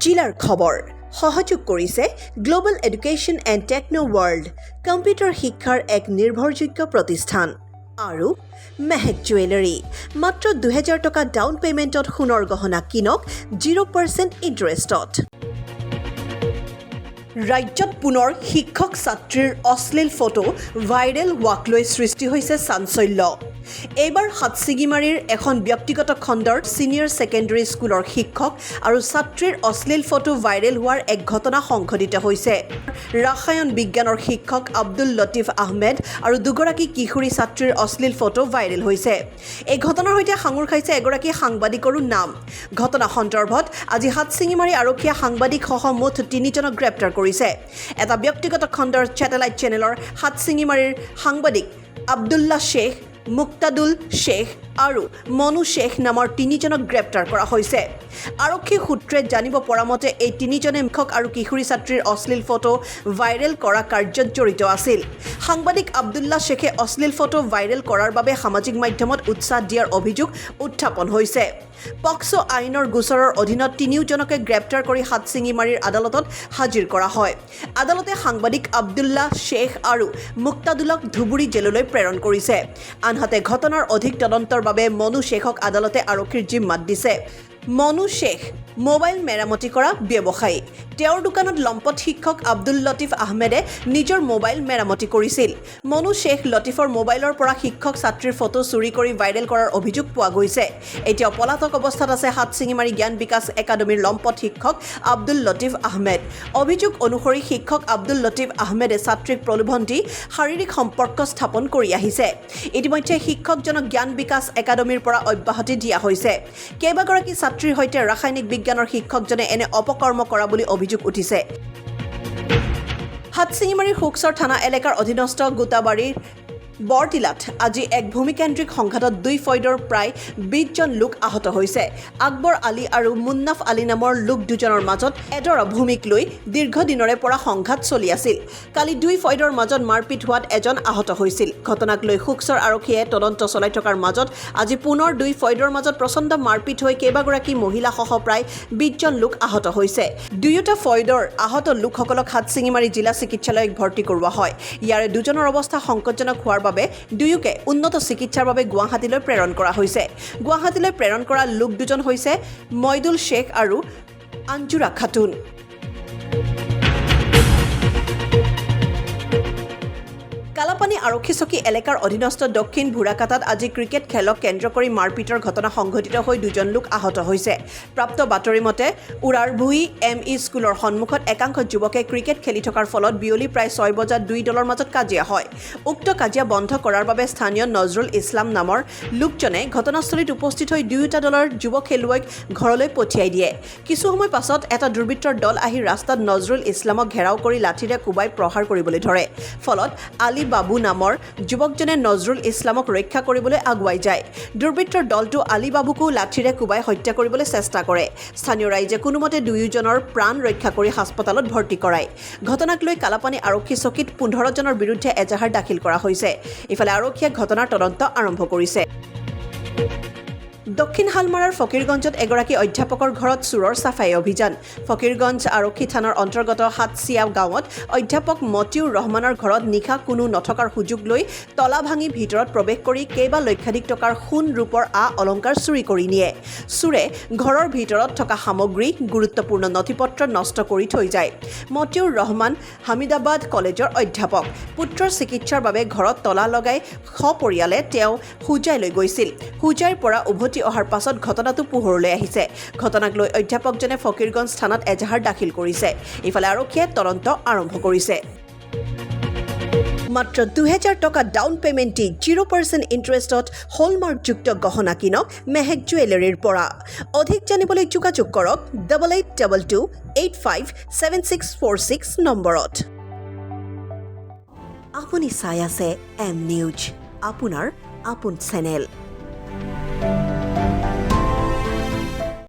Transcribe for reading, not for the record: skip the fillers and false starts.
জিলাৰ খবৰ সহযোগ কৰিছে global education and techno world, computer শিক্ষাৰ এক নিৰ্ভৰযোগ্য প্ৰতিষ্ঠান আৰু মেহেক জুৱেলাৰী। মাত্ৰ 2000 টকা ডাউন পে'মেণ্টত সোণৰ গহনা কিনক 0% ইণ্টাৰেষ্টত। ৰাজ্যত পুনৰ শিক্ষক ছাত্ৰীৰ অশ্লীল ফটো ভাইৰেল হোৱাক লৈ সৃষ্টি হৈছে চাঞ্চল্য। এইবাৰ হাটশিঙিমাৰীৰ এখন ব্যক্তিগত খণ্ডৰ ছিনিয়ৰ ছেকেণ্ডেৰী স্কুলৰ শিক্ষক আৰু ছাত্ৰীৰ অশ্লীল ফটো ভাইৰেল হোৱাৰ এক ঘটনা সংঘটিত হৈছে। ৰাসায়ন বিজ্ঞানৰ শিক্ষক আব্দুল লতিফ আহমেদ আৰু দুগৰাকী কিশোৰী ছাত্ৰীৰ অশ্লীল ফটো ভাইৰেল হৈছে। এই ঘটনাৰ সৈতে সাঙুৰ খাইছে এগৰাকী সাংবাদিকৰো নাম। ঘটনা সন্দৰ্ভত আজি হাটশিঙিমাৰী আৰক্ষীয়ে সাংবাদিকসহ মুঠ তিনিজনক গ্ৰেপ্তাৰ কৰিছে। এটা ব্যক্তিগত খণ্ডৰ ছেটেলাইট চেনেলৰ হাটশিঙিমাৰীৰ সাংবাদিক আব্দুল্লা শ্বেখ, মুক্তাদুল শ্বেখ আৰু মনু শ্বেখ নামৰ তিনিজনক গ্ৰেপ্তাৰ কৰা হৈছে। আৰক্ষী সূত্ৰে জানিব পৰা মতে, এই তিনিজনে শিক্ষক আৰু কিশোৰী ছাত্ৰীৰ অশ্লীল ফটো ভাইৰেল কৰা কাৰ্যত জড়িত আছিল। সাংবাদিক আব্দুল্লা শ্বেখে অশ্লীল ফটো ভাইৰেল কৰাৰ বাবে সামাজিক মাধ্যমত উৎসাহ দিয়াৰ অভিযোগ উত্থাপন হৈছে। পক্সো আইনৰ গোচৰৰ অধীনত তিনিওজনকে গ্ৰেপ্তাৰ কৰি হাটশিঙিমাৰীৰ আদালতত হাজিৰ কৰা হয়। আদালতে সাংবাদিক আব্দুল্লাহ শ্বেখ আৰু মুক্তাদুলক ধুবুৰী জেললৈ প্ৰেৰণ কৰিছে। আনহাতে, ঘটনাৰ অধিক তদন্তৰ বাবে মনু শ্বেখক আদালতে আৰক্ষীৰ জিম্মাত দিছে। মনু শ্বেখ মোবাইল মেৰামতি কৰা ব্যৱসায়ী। তেওঁৰ দোকানত লম্পট শিক্ষক আব্দুল লতিফ আহমেদে নিজৰ মোবাইল মেৰামতি কৰিছিল। মনু শ্বেখ লতিফৰ মোবাইলৰ পৰা শিক্ষক ছাত্ৰীৰ ফটো চুৰি কৰি ভাইৰেল কৰাৰ অভিযোগ পোৱা গৈছে। এতিয়াও পলাতক অৱস্থাত আছে হাটশিঙিমাৰী জ্ঞান বিকাশ একাডেমীৰ লম্পট শিক্ষক আব্দুল লতিফ আহমেদ। অভিযোগ অনুসৰি, শিক্ষক আব্দুল লতিফ আহমেদে ছাত্ৰীক প্ৰলোভন দি শাৰীৰিক সম্পৰ্ক স্থাপন কৰি আহিছে। ইতিমধ্যে শিক্ষকজনক জ্ঞান বিকাশ একাডেমীৰ পৰা অব্যাহতি দিয়া হৈছে। কেইবাগৰাকী ছাত্ৰীৰ সৈতে ৰাসায়নিক বিজ্ঞানৰ শিক্ষকজনে এনে অপকৰ্ম কৰা বুলি অভিযোগ উঠিছে। হাটশিঙিমাৰীৰ সুখচৰ থানা এলেকাৰ অধীনস্থ গোটাবাৰীৰ বৰটিলাত আজি এক ভূমিকেন্দ্ৰিক সংঘাতত দুই ফৈদৰ প্ৰায় 20জন লোক আহত হৈছে। আকবৰ আলী আৰু মুন্নাফ আলী নামৰ লোক দুজনৰ মাজত এডৰা ভূমিক লৈ দীৰ্ঘদিনৰে পৰা সংঘাত চলি আছিল। কালি দুই ফৈদৰ মাজত মাৰপিট হোৱাত এজন আহত হৈছিল। ঘটনাক লৈ সুখচৰ আৰক্ষীয়ে তদন্ত চলাই থকাৰ মাজত আজি পুনৰ দুই ফৈদৰ মাজত প্ৰচণ্ড মাৰপিট হৈ কেইবাগৰাকী মহিলাসহ প্ৰায় 20জন লোক আহত হৈছে। দুয়োটা ফৈদৰ আহত লোকসকলক হাটশিঙিমাৰী জিলা চিকিৎসালয়ত ভৰ্তি কৰোৱা হয়। ইয়াৰে দুজনৰ অৱস্থা সংকটজনক হোৱাৰ বাবে দুয়োকে উন্নত চিকিৎসাৰ বাবে গুৱাহাটীলৈ প্ৰেৰণ কৰা হৈছে। গুৱাহাটীলৈ প্ৰেৰণ কৰা লোক দুজন হৈছে মইদুল শ্বেখ আৰু আঞ্জুৰা খাতুন। কালাপানী আৰক্ষী চকী এলেকাৰ অধীনস্থ দক্ষিণ ভোৰাকাটাত আজি ক্ৰিকেট খেলক কেন্দ্ৰ কৰি মাৰপিটৰ ঘটনা সংঘটিত হৈ দুজন লোক আহত হৈছে। প্ৰাপ্ত বাতৰি মতে, উৰাৰভুই এম ই স্কুলৰ সন্মুখত একাংশ যুৱকে ক্ৰিকেট খেলি থকাৰ ফলত বিয়লি প্ৰায় 6 বজাত দুই দলৰ মাজত কাজিয়া হয়। উক্ত কাজিয়া বন্ধ কৰাৰ বাবে স্থানীয় নজৰুল ইছলাম নামৰ লোকজনে ঘটনাস্থলীত উপস্থিত হৈ দুয়োটা দলৰ যুৱ খেলুৱৈক ঘৰলৈ পঠিয়াই দিয়ে। কিছু সময় পাছত এটা দুৰ্বৃত্তৰ দল আহি ৰাস্তাত নজৰুল ইছলামক ঘেৰাও কৰি লাঠিৰে কোবাই প্ৰহাৰ কৰিবলৈ ধৰে। ফলত আলী বাবু নামৰ যুৱকজনে নজৰুল ইছলামক ৰক্ষা কৰিবলৈ আগুৱাই যায়। দুৰ্বৃত্তৰ দলটো আলী বাবুকো লাঠিৰে কোবাই হত্যা কৰিবলৈ চেষ্টা কৰে। স্থানীয় ৰাইজে কোনোমতে দুয়োজনৰ প্ৰাণ ৰক্ষা কৰি হাস্পতালত ভৰ্তি কৰায়। ঘটনাক লৈ কালাপানী আৰক্ষী চকীত 15জনৰ বিৰুদ্ধে এজাহাৰ দাখিল কৰা হৈছে। ইফালে, আৰক্ষীয়ে ঘটনাৰ তদন্ত আৰম্ভ কৰিছে। দক্ষিণ শালমাৰাৰ ফকীৰগঞ্জত এগৰাকী অধ্যাপকৰ ঘৰত চোৰৰ চাফাই অভিযান। ফকীৰগঞ্জ আৰক্ষী থানাৰ অন্তৰ্গত সাতচিয়া গাঁৱত অধ্যাপক মতিউৰ ৰহমানৰ ঘৰত নিশা কোনো নথকাৰ সুযোগ লৈ তলা ভাঙি ভিতৰত প্ৰৱেশ কৰি কেইবা লক্ষাধিক টকাৰ সোণ, ৰূপৰ আ অলংকাৰ চুৰি কৰি নিয়ে। চোৰে ঘৰৰ ভিতৰত থকা সামগ্ৰী, গুৰুত্বপূৰ্ণ নথি পত্ৰ নষ্ট কৰি থৈ যায়। মতিউৰ ৰহমান হামিদাবাদ কলেজৰ অধ্যাপক। পুত্ৰৰ চিকিৎসাৰ বাবে ঘৰত তলা লগাই সপৰিয়ালে তেওঁ হোজাইলৈ গৈছিল। হোজাইৰ পৰা উভতি অহাৰ পাছত ঘটনাটো পোহৰলৈ আহিছে। ঘটনাক লৈ অধ্যাপকজনে ফকীৰগঞ্জ থানাত এজাহাৰ দাখিল কৰিছে। ইফালে, আৰক্ষীয়ে তদন্ত আৰম্ভ কৰিছে। মাত্ৰ 2000 টকা ডাউন পে'মেণ্ট দি 0% ইণ্টাৰেষ্টত হলমাৰ্কযুক্ত গহনা কিনক মেহেক জুৱেলাৰীৰ পৰা। অধিক জানিবলৈ যোগাযোগ কৰক 8822857646 নম্বৰত। আপুনি চাই আছে এম নিউজ, আপোনাৰ আপোন চেনেল।